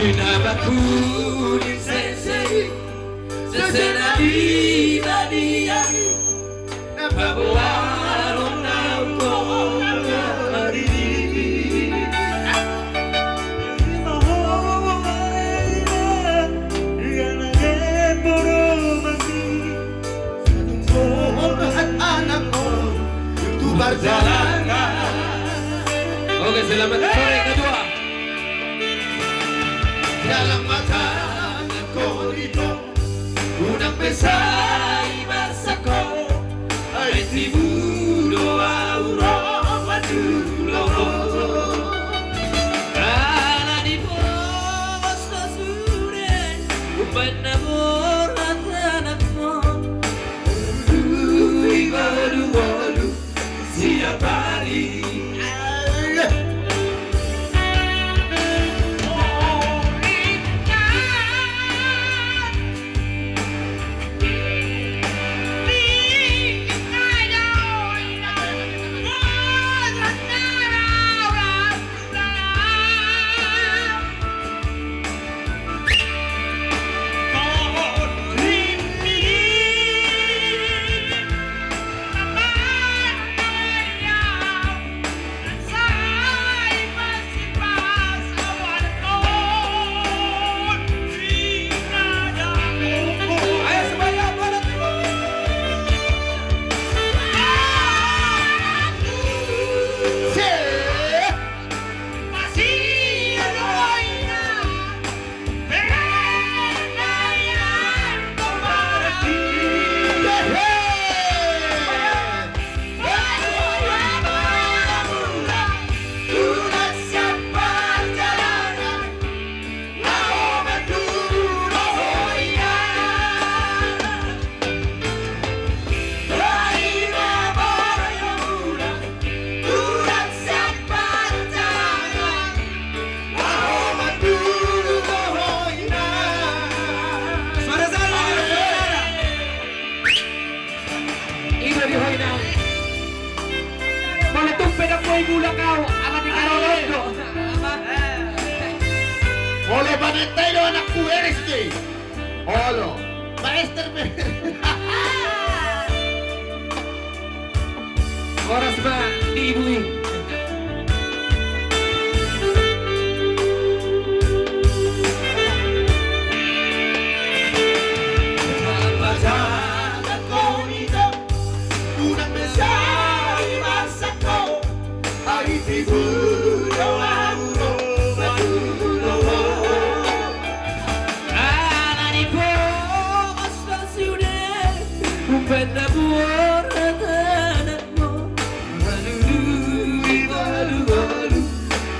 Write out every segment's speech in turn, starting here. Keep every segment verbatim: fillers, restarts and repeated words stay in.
Inna bakuni sese, sese na di badia, na paboa ro na ungkong ari. Oke, selamat sore kedua. Dalam mata kau itu, unang pesai masa kau. Ai tibu do au ro matulo. Ala di pos do sude, umbahen na borat anakmu. Ui, balu, balu. Siap hari. Ido di ho inang. Molo tung pe dang boi mulak au, ala di karonon do. Molo panentai do anakku, beres do i. Olo, Pak Ester, beres. Horas ma di ibu i. Ala ni pos do sude, umbahen na borat anakmu. Aduh, aduh, aduh, aduh,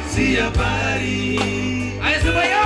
siap hari. Ayo, supaya.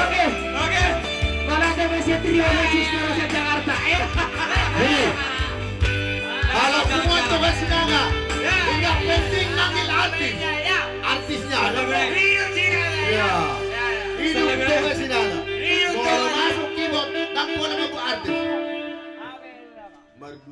Oke. Oke. Mana ada masih trio Alexis dari Jakarta, ya? Hei. Kalau semua coba sinanga, yang penting manggil artis. Artisnya ada. Iya. Ini untuk sinanga. Kalau masuk keyboard, tak boleh ngebut artis. Merdu